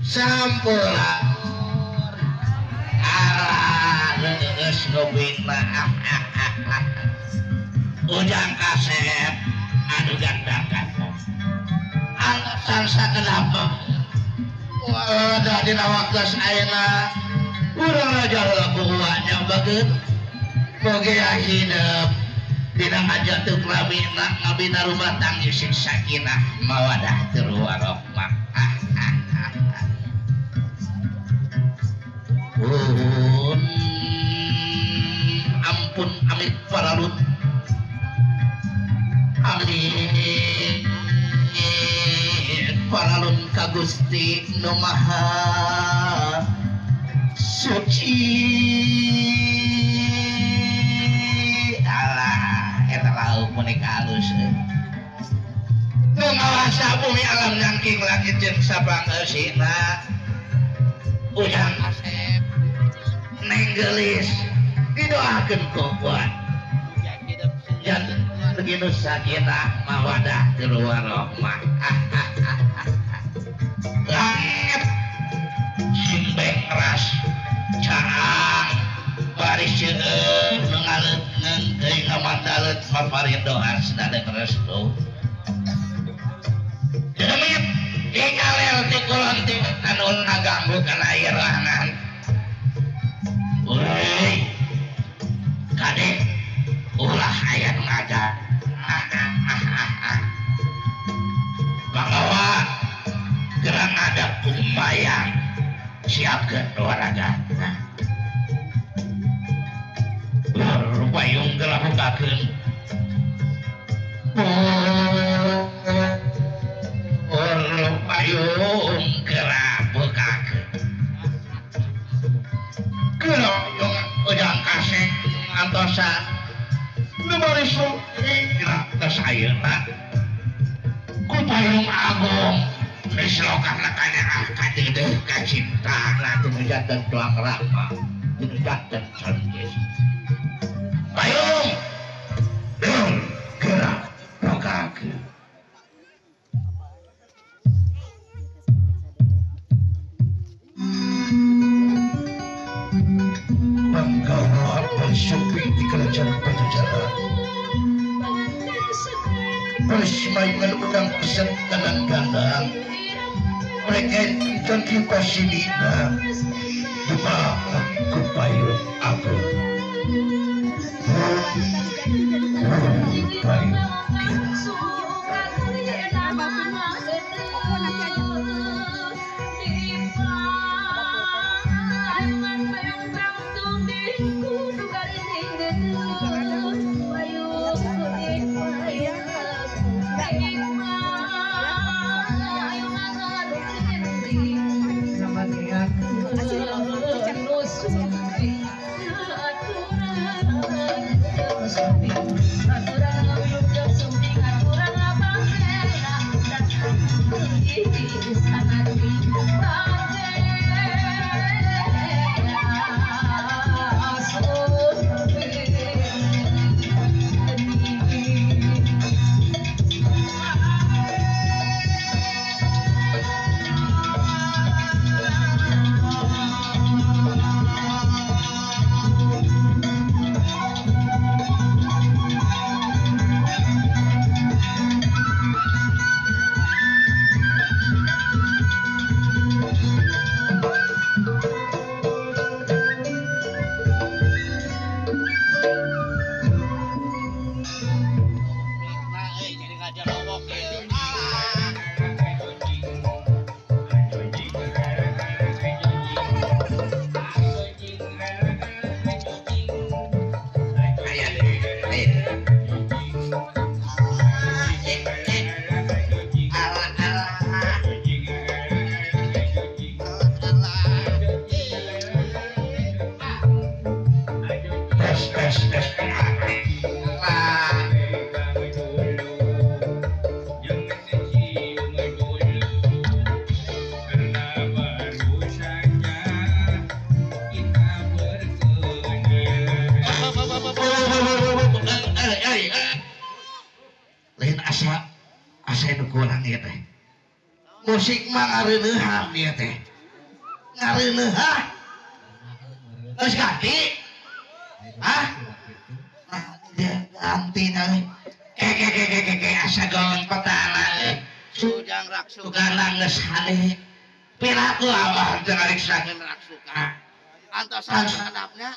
Sampura alah geus ngobina Ujang Kasep anu gandakan alasan sakenapa wah dina waktos ayeuna urang raja heula kuhuanya bageut boge hidup dina ngajatuh lamina ngabina rumah tangga sing sakinah mawadah tur warahmah. Ampun amit paralut amit paralun ka Gusti nu Maha Suci. Alah eta lauk menika alus nu ngawasa bumi alam nyangking langit jeung sapangeusina. Ujang Asep neng geulis didoakeun ku kuat janten beginu sakinah mawadah tur warahmah. Langit simbek keras caang baris seueur nu ngaleutneun teuing ngamandaleut maparin doa sadaya restu. Demit dikalel ti kulon ti anu ngaganggu kana ieu ruangan. Euy kade ulah aya nu ngajar. Pangawa gerang ada kumbayang siapkeun waragana. Payung geura bukakeun. Payung geura bukakeun. Geura Ujang Kasep antosan nu baris tos ayeuna ku payung agung geus lokana kanyaah kadeudeuh ka cintana teu janten tuang rama teu janten cantis. Payung geura bukakeun. Panggawa Supi di kerajaan Pajajaran Bersmayungan udang pesen kanan gandang mereka ikan kipas sinina dibawa ke payung agung payung musik mah ngareuneuhan ieu teh. Ngareuneuh hah? Geus ganti? Hah? Ganti na euy. Ke asa gong petana euy. Sujang raksukana geus hade. Piraku abah teu ngariksakeun raksuka. Antosan handapna.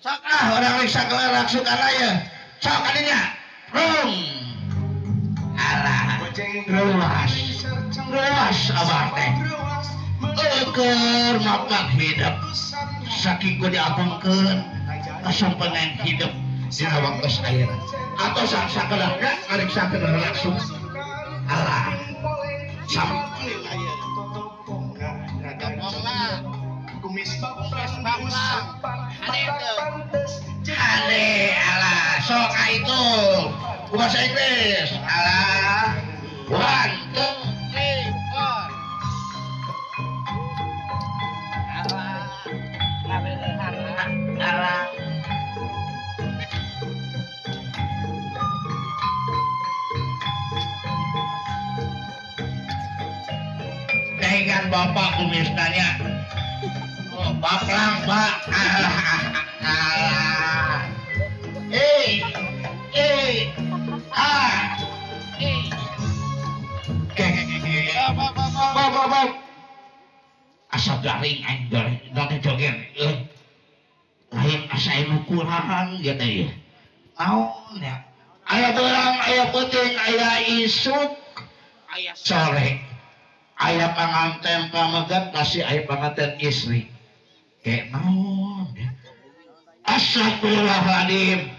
Sok ah urang riksakeun raksukana ye. Sok kadinya. Rung. Alah. Ruas. Ruas abah teh. Eueur mapak hidup. Saking ku diapungkeun kasampenan hidup dina waktos ayeuna. Antosan sakedahna ngariksakeun langsung. Alah. Sampai ayeuna. Hade alah sok itu bahasa Inggris alah 1 2 3 4 alah alah dengan bapak kumis nanya. Oh, baplang pak alah alah ah ke bap asa garing aing garing da joget lain asa anu kurang gitu ya naon ya aya beurang aya peuting aya isuk aya sore aya panganten pamegat masih aya panganten istri kayak naon ya astagfirullahaladzim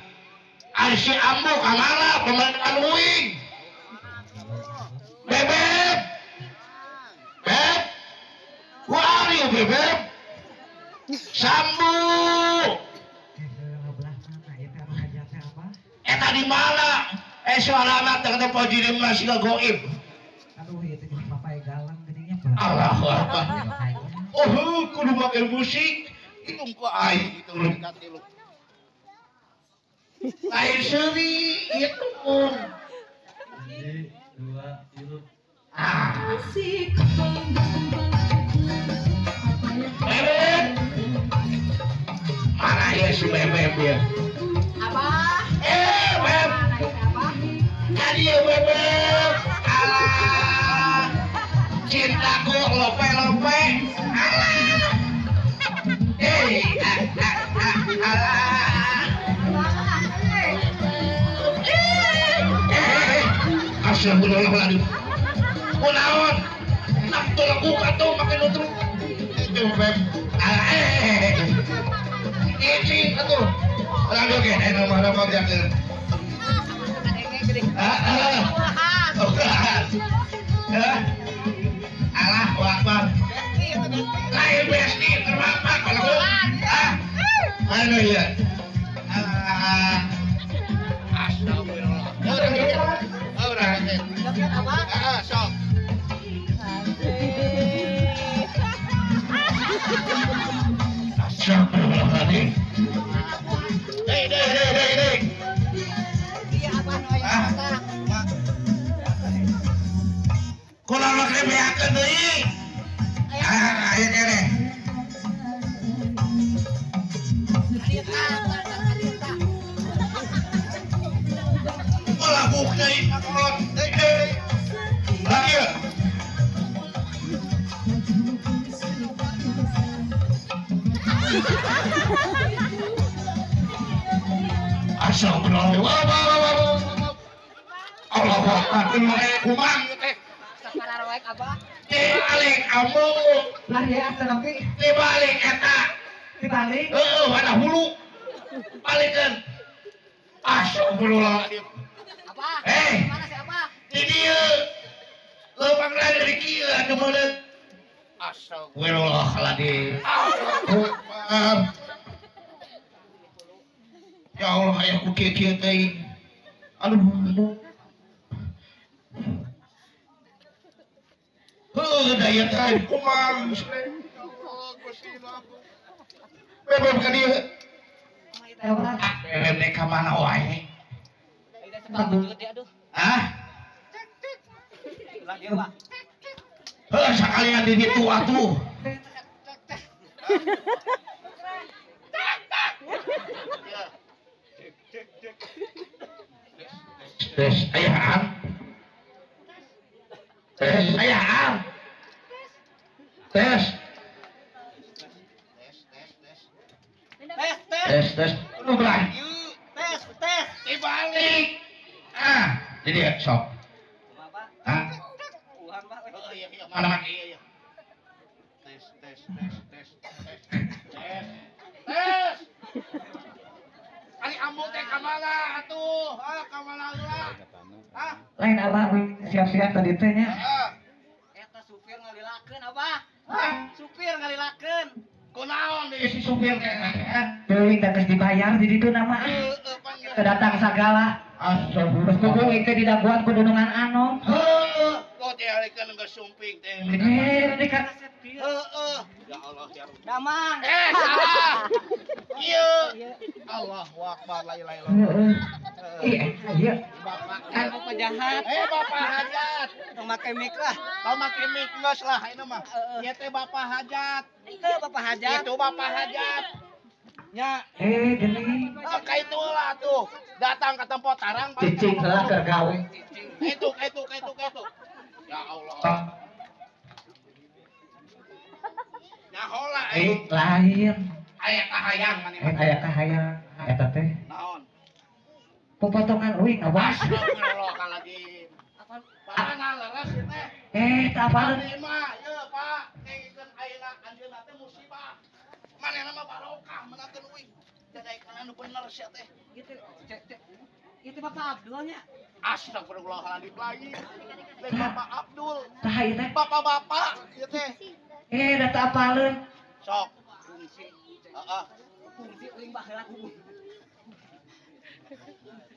ari si ambu kamana pemain uing bebeb beb wari bebeb sambu eta di mana suara teh teh pojirim masih goib. Aduh ieu teh papai galang geuning nya. Allahu akbar. Oh kudu make musik hitung ku aing itu lain seuri hitung. 1 2 3. Ah. Bebek. Mana ya si bebek ya? Abah. Beb. Tadi ya bebek. Alah. Cintaku lope-lope. Alah. Alah. Astagfirullahaladzim. Kunaon? Nak tolak atuh make nutruk. Beb. Icing atuh. Urang joget anu mah rokok jakeun. Heeh. Alah wakbar. Lain besti terbapak kalau. Ah. Anu ieu. Ah. Astagfirullah. Urang joget. Urang joget. Heeh, sok. Astagfirullahaladzim. Deh. Kula make beakeun deui. Ah, aya keneh. Kula buk deui kolot. Deui. Lagi. Astagfirullah. Allahu akbar. Kumang teh. Sapararoek abah. Dibalik ambu. Lah ya atuh nanti. Dibalik eta. Dibalik. Heeh, mana hulu. Balikeun. Astagfirullah. Abah. Mana si abah? Di dieu. Leumpang dari kieu atuh meuleut. Astagfirullahaladzim. Ya Allah, ayahku kieu-kieu teh. Aduh. Heuh, daya teh kumaha geus teh. Bebeb ka dieu. Bebeb teh ka mana wae? Hah? Heuh, sakalian di ditu atuh. Tak tak. Cek cek. Tes aya am. Tes aya am. Tes. Tes tes tes. Nu belah. Tes tes. Dibalik. Ah, jadi sok. Ah. Mana iya iya. Tes tes tes tes tes tes. Tes. Ari ambu teh ka mana atuh? Ah, ka mana heula? Ah, lain abah siap-siap tadi teh nya. Eta supir ngalilakeun abah. Supir ngalilakeun. Kunaon deui si supir teh? Teuing da geus dibayar di ditu nama. Teu datang sagala. Astagfirullah. Terus kudu teh didaguan ku dunungan anom. Heuh, kok teh harikeun geus sumping teh. Eh, kan heeh. Ya Allah ya Rabbi. Damang. Eh, salah. Ieu. Allahu akbar la ilaha illallah. Ih, ieu. Bapak Bapak jahat. Eh, Bapak hajat. Tong make mic lah. Tong make mic geus lah ini mah. Ieu teh Bapak hajat. Teu Bapak hajat. Itu Bapak hajat. Nya. Eh, geuning. Oh, ka itu lah tuh. Datang ke tempat tarang. Cicing heula keur gawe. Itu, itu, itu, itu. Ya Allah. Nyahola eh lain. Aya kahayang maneh. Aya kahayang eta teh. Naon? Popotongan uing abah. Astagfirullahaladzim. Mana leres ieu teh? Eh, tah apaleun? Abdi mah ieu Pak, nengikeun ayeuna anjeunna teh musibah. Manehna mah barokah meunangkeun uing. Dadaekeun anu bener sia teh. Ieu teh Bapak Abdul nya. Astagfirullahaladzim lagi. Lain Bapak Abdul. Tah ieu teh. Bapak-bapak ieu teh. Eh, da tah apaleun? Sok. Fungsi. Heeh. Fungsi uing baheula kubu.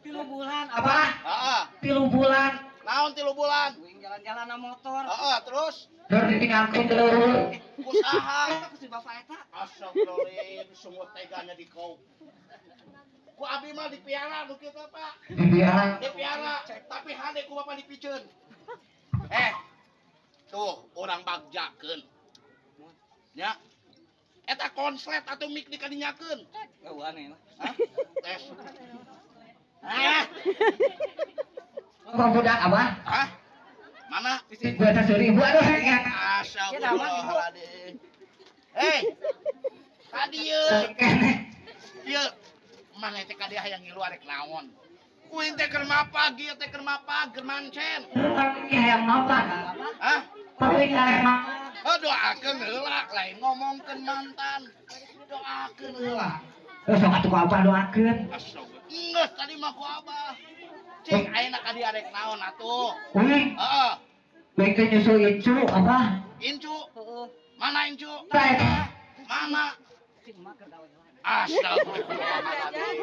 3 bulan abah. Heeh. 3 bulan. Naon 3 bulan? Uing jalan-jalan na motor. Heeh, terus? Terus ditinggalkeun deuleu. Ku saha? Ku si bapak eta. Astagfirullahaladzim, sungguh teganya di kau. Ku abi mah dipiara nu kieu Pak. Dipiara. Dipiara, tapi hade ku bapak dipiceun. Eh. Tuh, urang bagjakeun. Nya. Eta konslet atau mik dikadinyakeun. Gauan ieu mah. Hah? Tes. Ah. Apa budak abah? Hah? Mana? Gua 1.000 aduh ya. Astagfirullahaladzim. Hei. Ka dieu. Ieu mana teh ka dieu hayang ngilu arek naon? Uing teh keur mapag, ieu teh keur mapag, keur mancen. Hayang mapag. Hah? Tapi hayang mapag. Oh, doakeun heula, lain ngomongkeun mantan. Doakeun heula. Terus sok atuh ku abah doakeun. Astagfirullah. Geus tadi mah ku abah. Cing ayeuna ka dieu arek naon atuh? Uing. Heeh. Uing teh nyusul incu abah. Incu? Heeh. Mana incu? Mana? Cing mah keur gawe heula. Astagfirullahaladzim.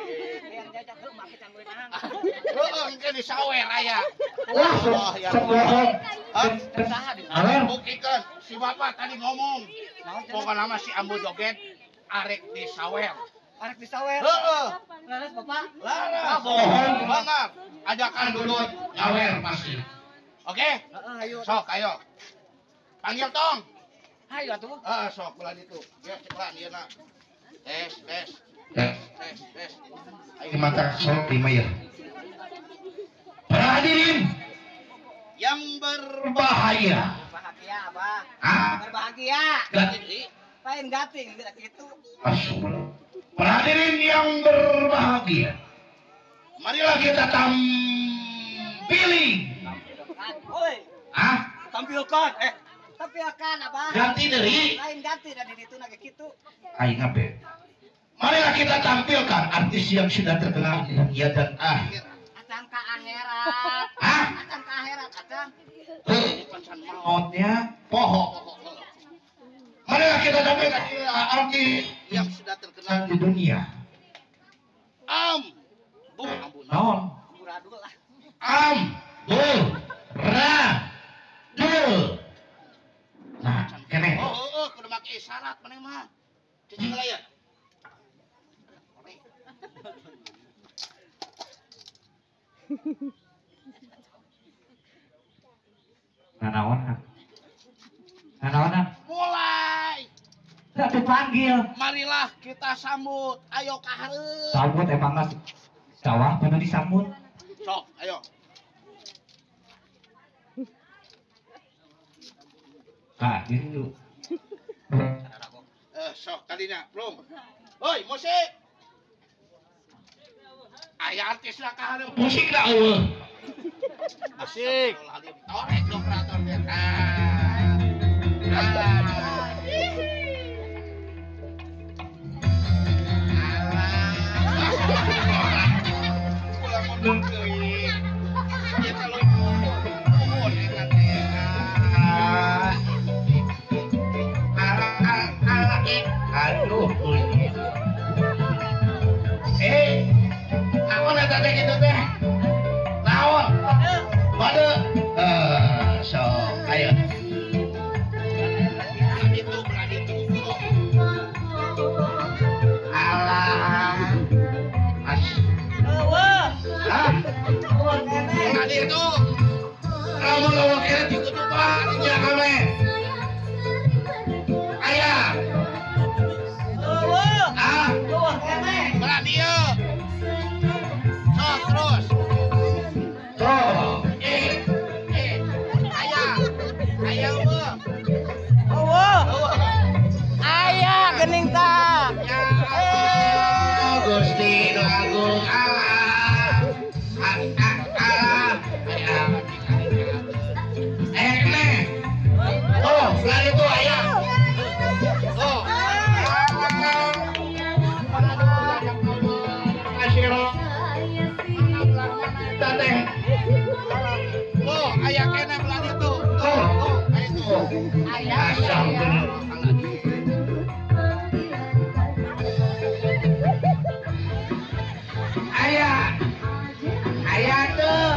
Heeh, engke disawer aya. Wah, ya sok bohong. Hah? Buktikeun si bapak tadi ngomong. Pokokna mah si ambu joget arek disawer. Arek disawer. Heeh. Laras bapak. Laras. Bohong banget. Ajakan dulu nyawer pasti. Oke? Heeh, ayo. Sok ayo. Panggil tong. Hayo atuh. Heeh, sok ulah ditu. Ya cekelan ieu na. Tes, tes, tes, tes, tes. Ayo mata sok lima ya. Para hadirin yang berbahaya. Berbahagia, Abah. Ah? Berbahagia. Ganti. Lain gating gitu. Astagfirullah. Para hadirin yang berbahagia. Marilah kita tampilin. Oi. Ah? Tampilkan. Tampilkan, Abah. Ganti dari. Lain ganti dari itu nage kitu. Aing abe. Marilah kita tampilkan artis yang sudah terkenal di dunia dan akhir. Acang ka akhirat. Hah? Acang ka akhirat, acang. Mautnya poho. Marilah kita tampilkan artis yang sudah terkenal di dunia. Am bu naon? Amburadul lah. Am bu ra dul. Nah, kene. Oh, oh, kudu make isyarat maneh mah. Cicing lah ya. Nanaonan. Nanaonan. Mulai. Satu panggil. Marilah kita sambut. Ayo ka hareup. Sambut emang geus sawah kudu disambut. Sok, ayo. Nah, gitu. Sok tadinya, belum. Hoi, musik. Aya artis lah ka hareup. Musik lah eueuh. Asik. Torek dong operator teh. Aduh. Naon eta teh kitu teh? Naon? Bade. Sok ayo. Alah. As. Eueuh. Ah. Eueuh keneh. Tadi itu. Lamun eueuh keneh dikutupan nya kame. Aya. Eueuh. Ah. Eueuh keneh. Belah dieu. Sok terus. Tuh. Aya. Aya eueuh. Eueuh. Eueuh. Aya geuning tah. Ya Gusti nu agung Allah. Allah. Aya. Oh, belah itu aya. Oh. Oh, aya keneh belah itu. Tuh, tuh, aya tuh. Aya. Aya. Aya tuh.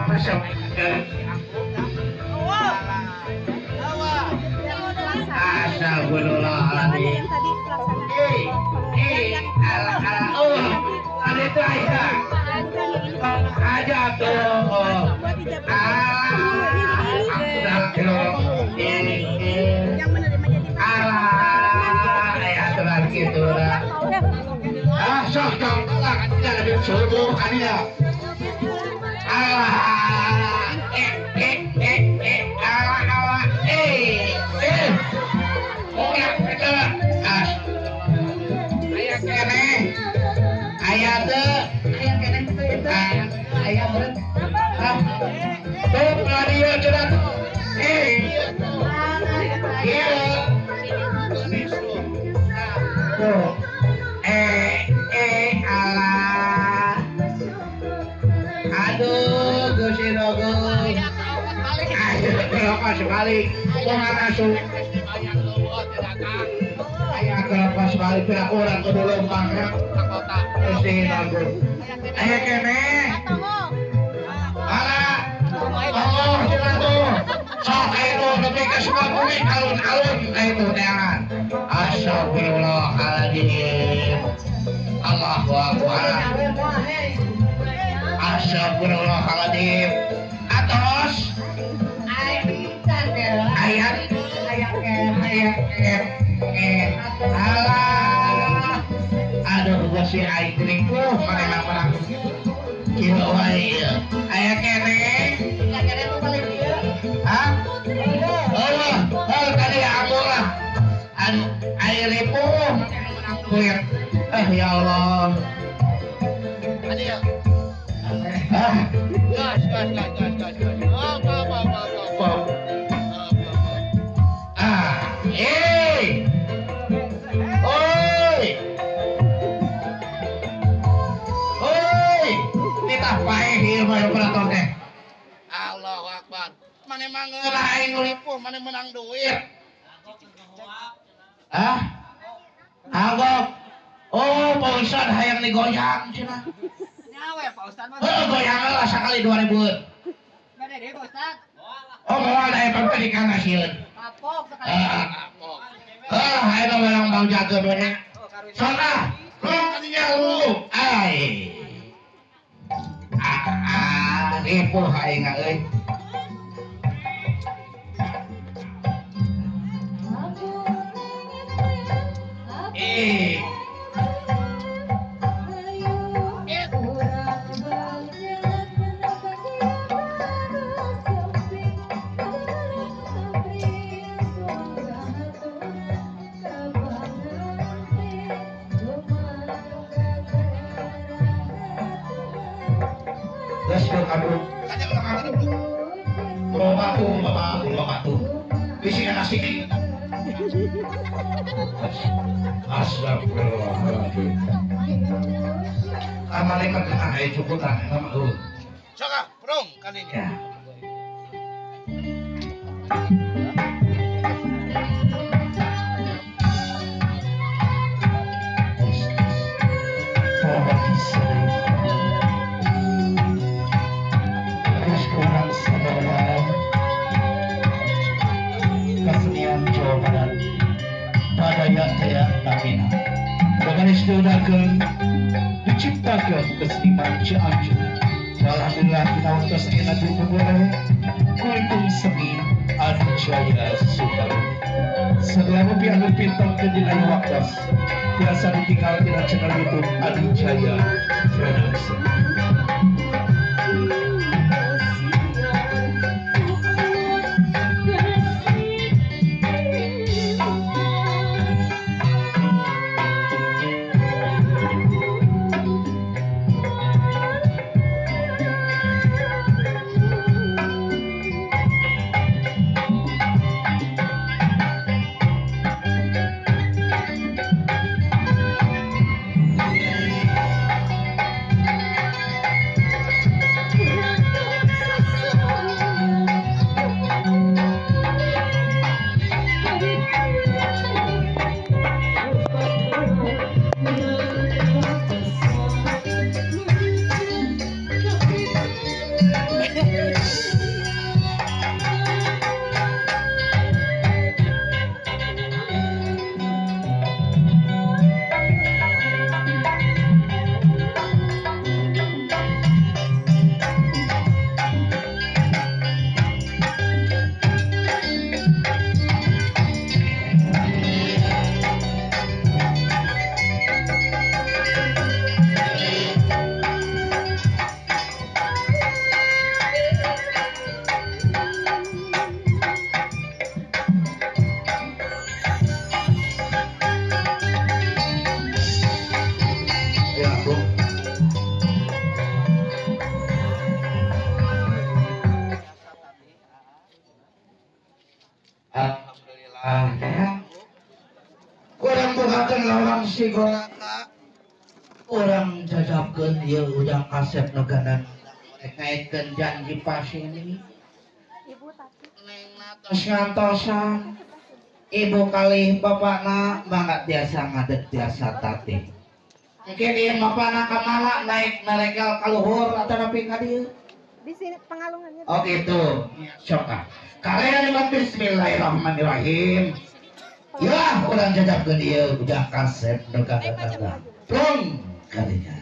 Masuk ke Astagfirullahaladzim. Alah, alah, oh, ada itu ayah. Aja tuh. Alah, ayah telah gitu lah. Ah, sok dong, tolak, tidak lebih subuh, aninya. Alah, alah, alah, Ulah, itu, as. Aya keneh. Aya teu. Aya keneh teu itu. Aya meureun. Tuh, belah dieu cenah tuh. Ieu. Tuh. Alah. Aduh, Gusti Rogo. Aduh, kelapa sebalik. Kumaha asup. Aya kelapa sebalik pira urang kudu leumpang ya. Gusti Rogo. Aya keneh. Alah. Oh, cenah tuh. Sok aya tuh nepi ka Sukabumi alun-alun aya tuh neangan. Astagfirullahaladzim. Allahu akbar. Astagfirullahaladzim. Atos. Ayat. Ayat. Alah. Aduh, gua si aing geuning tuh manehna menang. Kieu wae ieu. Aya keneh. Hah? Oh, oh tadi amur lah. Aduh, air ripuh. Kulit. Ya Allah. Ah. Gas, gas, gas, gas, gas, gas. Apa, apa, apa, apa. Ah, Oi. Oi. Titah paeh ieu mah operator teh. Allahu Akbar. Mane mah ngeurah aing ripuh, mane menang duit. Ah? Agok. Oh, Pak Ustad hayang digoyang cenah. Nyawe Pak Ustad mah. Heuh, goyang lah sakali 2000. Bade deui Pak Ustad. Oh, moal da eta teh dikanggasieun. Kapok sekali. Kapok. Heuh, ayeuna menang bang jageun we nya. Sok ah, lu kadinya lu. Ai. Ah, ripuh aing euy. Astagfirullahaladzim. Amale kagak aya cukutan sama eueuh. Sok ah, prong kali ini. Ya. Terus kurang sabaran kesenian Jawa Barat Badaya Taya Namina. Bagaris diudakeun diciptakeun keseniman Cianjur. Alhamdulillah kita waktu ayeuna dikumpul kurikulum seni Adijaya Sukaruni. Segala rupi anu pintongkeun dina ieu waktos biasa ditinggal dina channel YouTube Adijaya Production. Orang jajabkeun ieu ujang kasep nu gandang kaitkeun janji pasini. Ibu tadi tos ngantosan ibu kalih bapakna mangga tiasa ngadeg tiasa tati. Mungkin ieu bapakna ka mana naik naregal ka luhur atanapi ka dieu? Di sini Pangalungannya. Oh gitu. Sok ah. Kalian bismillahirrahmanirrahim. Ya, orang jajabkeun ieu ujang kasep nu gandang. Plong kalinya.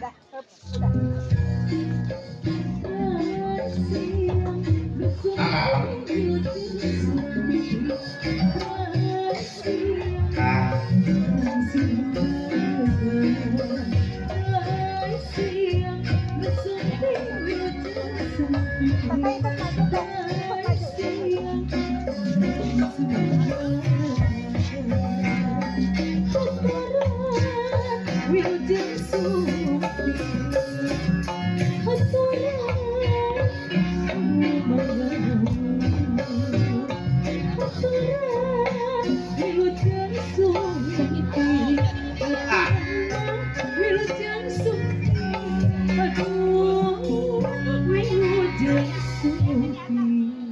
Aduh, wilujeng supi.